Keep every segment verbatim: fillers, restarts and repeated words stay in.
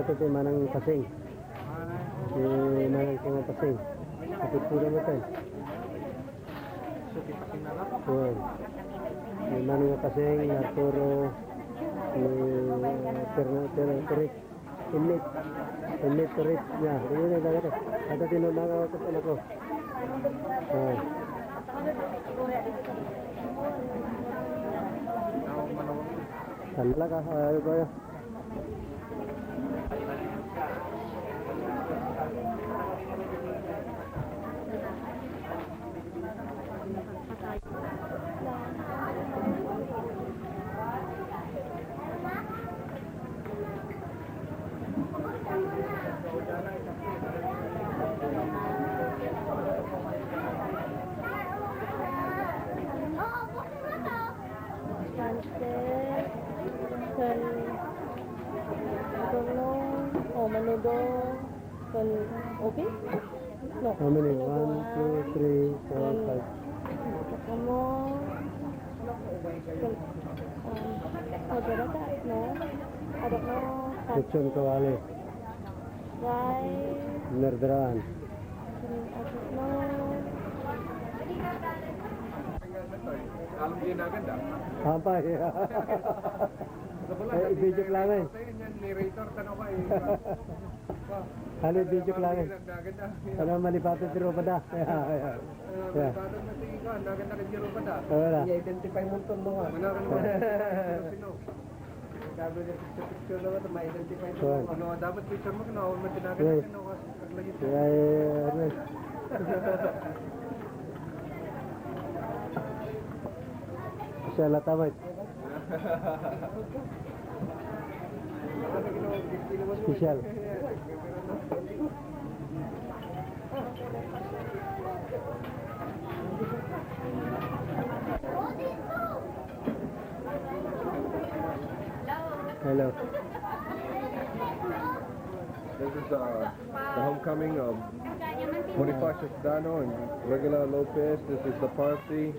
Ito, Manang Pasing. Eh, Manang Pasing. Ito po naman tayo. Kuwan. Ni Manong Paseng, Arturo, ni Terna-, Ter-, Terit. Init. Init, Terit niya. Ayun, ay, bakit? Ata tinundangan ako sa anak ko. Ah. Talaga, ah, ano ba yun? Sunset, ken, ano, oh, Menudo, ken, okay? No. How many? Menudo. One, two, three, four, ken, five. Ano, ken, um, oh, dara ka, no? I don't know. Lechon kawali. Why? Nerderan. Alam din agad, ah. Ampay. Eh, i-video lang eh. Narrator, tanaw ka eh. Ano, i-video lang eh. Agad, ah. Ano, malipatan ti rupa da. Yeah, yeah. Ah, yeah. Malipatan na ti ikaw, agad na kay rupa da. Wala. I-identify mo to, no? Wala ka naman. Sino? Sabi niya, picture-picture naman, ma-identify mo. Sure. Ano, dapat picture mo, no? Matinagan Yes. na, no? Kasi pag lagi Ay, ano. Siya lang, tama. Special. Hello. This is, uh, the homecoming of Bonifacio Sodano and Regula Lopez. This is the party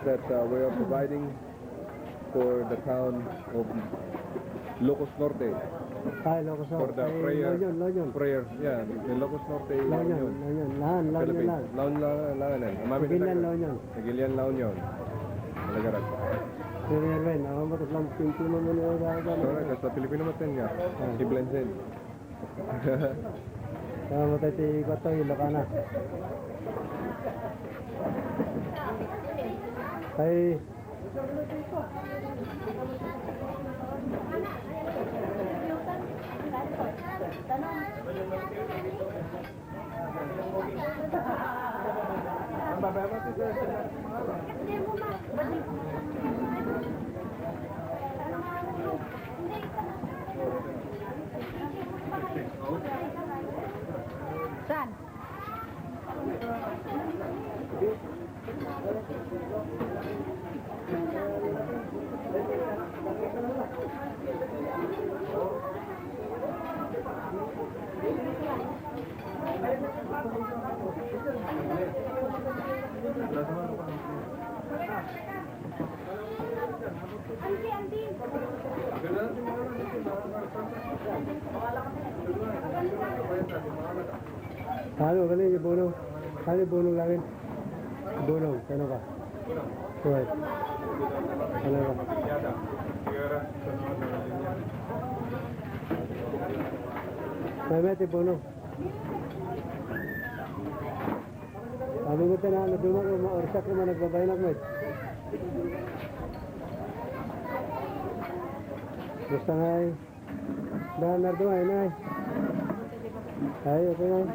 that, uh, we are providing for the town of Ilocos Norte. Ah, Ilocos Norte. For the Ay, prayer, La Union, La Union. Prayer, yeah, Ilocos Norte, La Union, La Union. La Union, La Union, Philippines. La Union. La Union, La Union. Amin Ilocos Norte. Nagilian La Union. Nagilian La Union. Nagarat. Sir Erwin, ako mo lang, simple mo muna yung gagawin. Correct, sa Pilipino mo ten nga. Ah. Si Blenzen. Salamat tayo ti Kotoy, Ilocana. Ay. Saan? Ano, kani ni Bono? Kani Bono langit? Bono, sino ka? Kuwait. Ano ka? May mete Bono. Sabi mo tayo na, ano, duman, o maorsak naman, nagbabaynak mo eh. Basta nga eh. Daan na duman, eh. Ay, okay lang.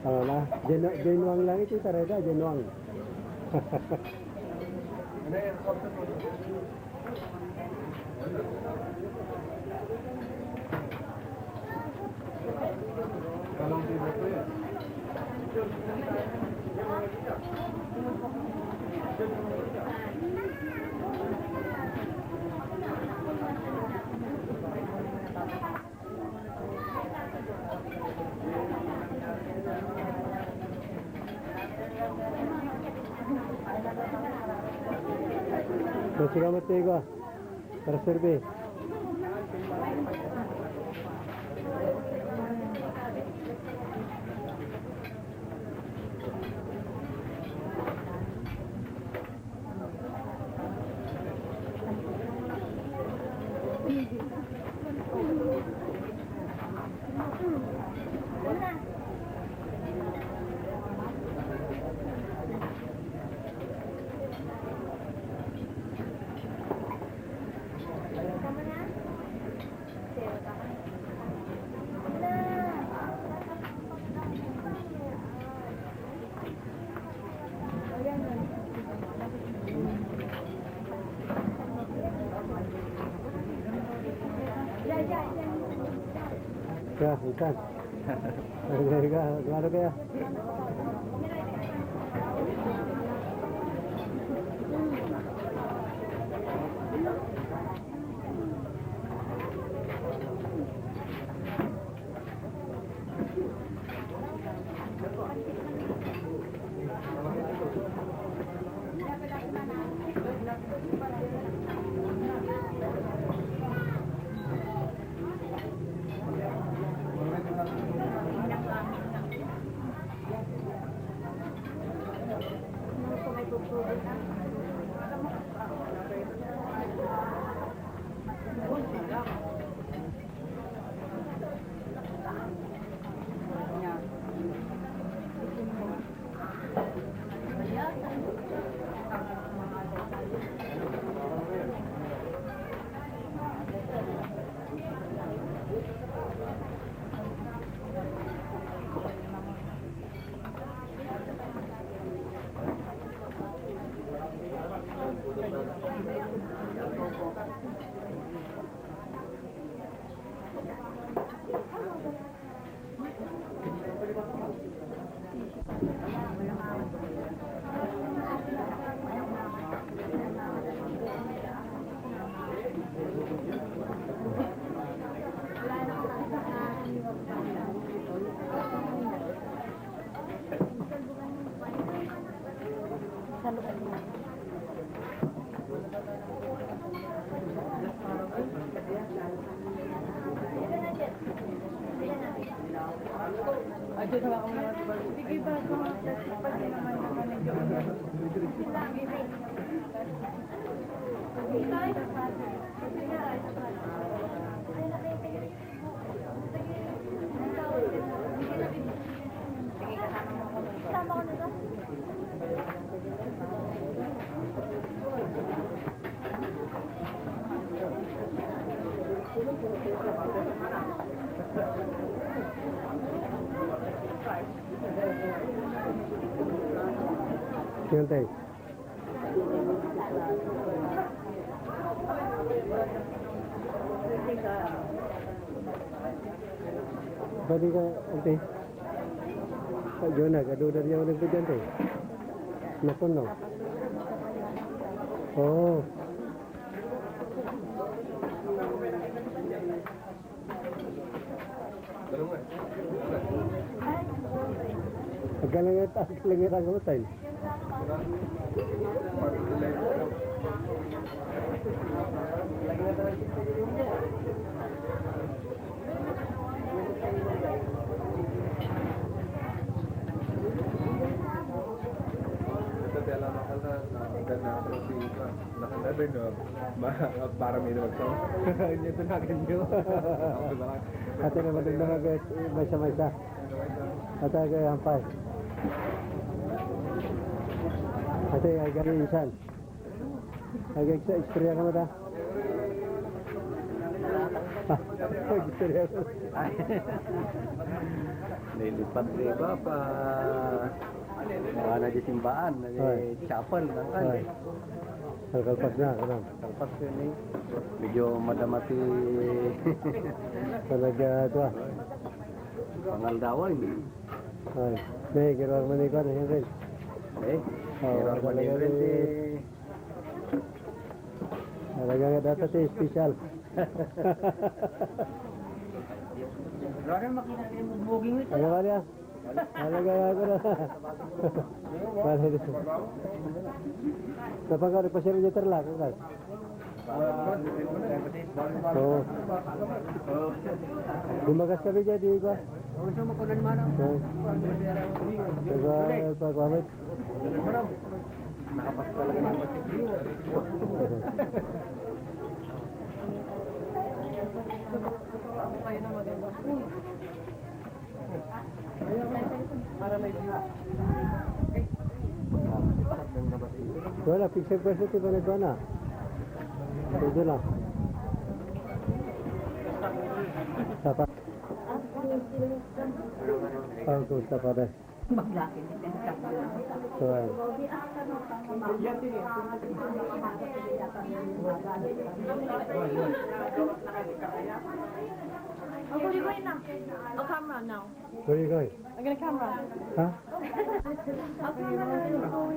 Ano na? Genu-, genuang lang ito, tareta, genuang. Salamat sa iyo, ah. Para survey. Ka, ikan. Ay, ay, ka, ano kaya? Siyempre. Pwede ka, ante. Sa Jonah, gaduda niya ang nagpidyan, te. Napuno. Oo. Agkalangit, agkalangit ang hotel. Ito, kaya lang mahal na, na, na, na, na, Nakakatabi, no? Ma-, para may lumagsaw. Inyo ito na ganyo. Ate na maganda mag-, maysa-maysa. Ate, kaya hampay. Ate, ay, gani insan. Ay, gani sa istorya ka mo ta. Ah, istorya ka. Nilipat ni Papa. Mga na di simbaan, na di Ay. Chapel, nang kan. Ay. Kalkalpas na, kanan. Kalpas yun eh. Medyo madama ti Talaga, ito ah. Pangaldawan. Ay. Nay, ginawa mo ni Kwan, Henry. Eh, Oo, ginawa mo ni talaga Henry. Eh. Talaga nga dapat eh, special. Ano ba niya? Talaga nga ako na. Bale, napagkano pa siya rin yung tarlac, ang guys? Oo. Gumagas kami dyan, di ba? Oo. Diba, pagkakit? Nakapas talaga ng Para may view. Wala, picture question ti panagkuana. Pwede na. Sapa? Ah, kung sapa na. Maglaki ni Tenta. So, ayan. I'll call you right now. I'll camera now. Where are you going? I'm gonna camera. Huh? I'll camera now.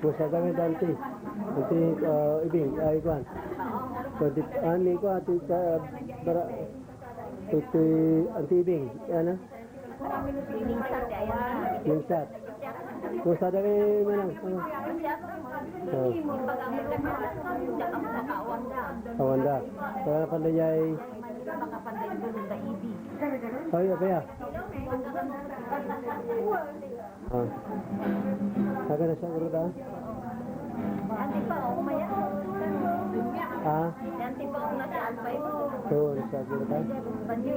Kumusta kami, Auntie? Auntie, ah, Ibing, ay, kuan. Auntie, ani, kuan, Auntie, ah, bara, Auntie, Auntie Ibing, ano? Lingsat. Kumusta kami, Manang? Ano? Oh. Awanda. Wala na pala niya ay. Ay, okay, ah. Ah. Taga na sa Urda? Auntie pa, oh, maya. Ah? Auntie pa, oh, nasa Alpay. Oo, sa Urda. Banyo.